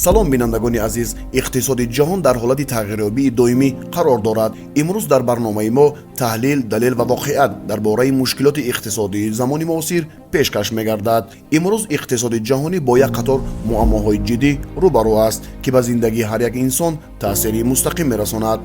Салом, бинандагони азиз. Иқтисоди ҷаҳон дар ҳолати тағйирёбии доимӣ қарор дорад. Имрӯз дар барномаи мо таҳлил, далел ва воқеият дар бораи мушкилоти иқтисодии замони муосир пешкаш мегардад. Имрӯз иқтисоди ҷаҳонӣ бо як қатор муаммоҳои ҷиддӣ рӯбарӯ аст, ки ба зиндагии ҳар як инсон таъсири мустақим мерасонад.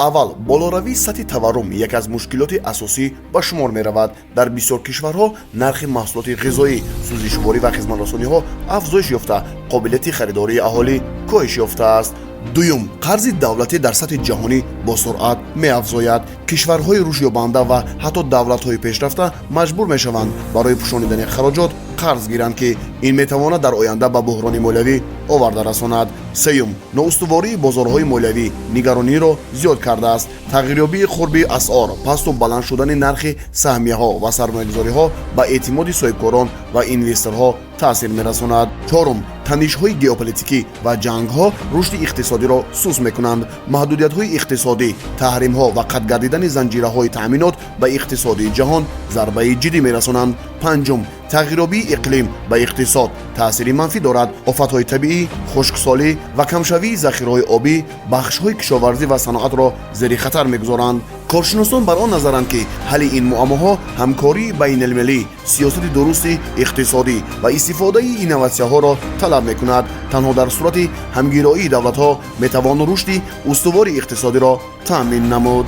Аввал, болоравии сатҳи таваррум яке аз мушкилоти асосӣ ба шумор меравад. Дар бисёр кишварҳо нархи маҳсулоти ғизоӣ, сӯзишворӣ ва хизматрасониҳо афзоиш ёфта, қобилияти харидории аҳолӣ коҳиш ёфтааст. Дуюм, қарзи давлатӣ дар сатҳи ҷаҳонӣ бо суръат меафзояд. Кишварҳои рушдёбанда ва ҳатто давлатҳои пешрафта маҷбур мешаванд барои пӯшонидани хароҷот қарз гиранд, ки ин метавонад дар оянда ба буҳрони молиявӣ оварда расонад. Сеюм, ноустувории бозорҳои молиявӣ нигарониро зиёд кардааст. Тағйирёбии қурби асъор, пасту баланд шудани нархи саҳмияҳо ва сармоягузориҳо ба эътимоди соҳибкорон ва инвесторҳо таъсир мерасонад. Чорум, танишҳои геополитикӣ ва ҷангҳо рушди иқтисодиро суст мекунанд. Маҳдудиятҳои иқтисодӣ, таҳримҳо ва қатъ гардидани занҷираҳои таъминот ба иқтисоди ҷаҳон зарбаи ҷиддӣ мерасонанд. Панҷум, тағйирёбии иқлим ба иқтисод таъсири манфӣ дорад. Офатҳои табиӣ, хушксолӣ ва камшавии захираҳои обӣ бахшҳои кишоварзӣ ва саноатро зери хатар мегузоранд. Коршиносон бар он назаранд, ки ҳалли ин муаммоҳо ҳамкории байналмилалӣ, сиёсати дурусти иқтисодӣ ва истифодаи инноватсияҳоро талаб мекунад. Танҳо дар сурати ҳамгироии давлатҳо метавон рушди устувори иқтисодиро таъмин намуд.